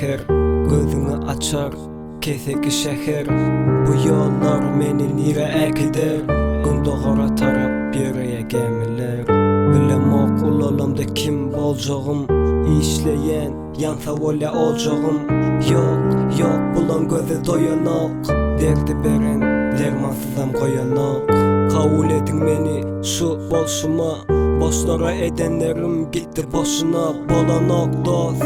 säher Gözüňi açar keseki şäher Bu ýollar meni nirä äkider Gündogara tarap ýöreýär gämiler Bilemok ulalamda kim boljagym Işleýän ýansa bolýa ojagym Ýok, ýok bulaň gözi doýanok Derdi beren dermansyzam goýanok Kabul ediň meni şu bolşuma Boşlara edenlerim gitdi boşuna Bolanok dost,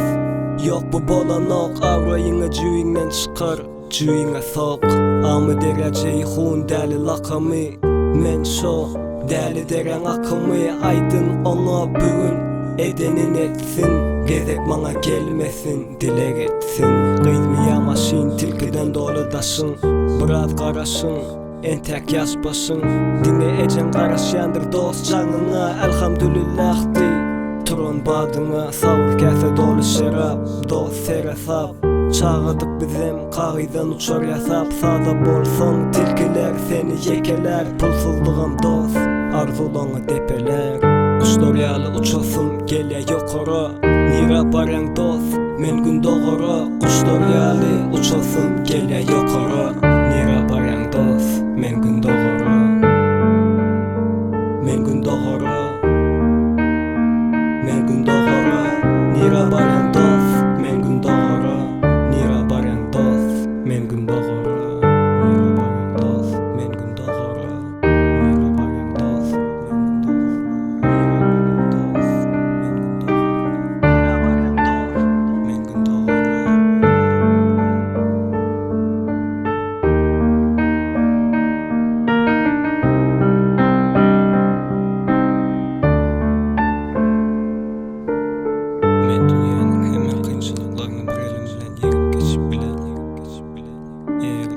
ýok bu bolanok Abraýyňy jübiňden çykar, jübiňe sok Amyderýa Jeýhun däli lakamy Men şo däli dereň akymy Aýdyň oňa bu gün edenin etsin Gezek maňa gelmesin dileg etsin Gyzmy ýa maşyn tilkiden doly daşyň Biraz garaşyň Entäk ýaş başyň Diňe ejeň garaşýandyr dost jaňyňa Elhamdülillah diý turan badyňa Sabyr käse doly şerap dost seresap Çagadyk bizem kagyzdan uçar ýasap Sada bolsaň tilkiler seni ýekelär Pulsuzlygam dost arzuwlaňy depelär Guşlar ýaly uçasym gelýä ýokara Nirä barýaň dost men gündogara Guşlar ýaly uçasym gelýä ýokara Nirä barýaň dost men gündogara Men gündogara Men gündogara Nirä barýaň dost men gündogara Nirä barýaň dost men gündogara Nirä barýaň dost men gündogara Nirä barýaň dost men gündogara Nirä barýaň dost men gündogara Men dünýäniň hemme kynçylyklaryny bir elim bilen ýeňip geçip bilerin. Eger.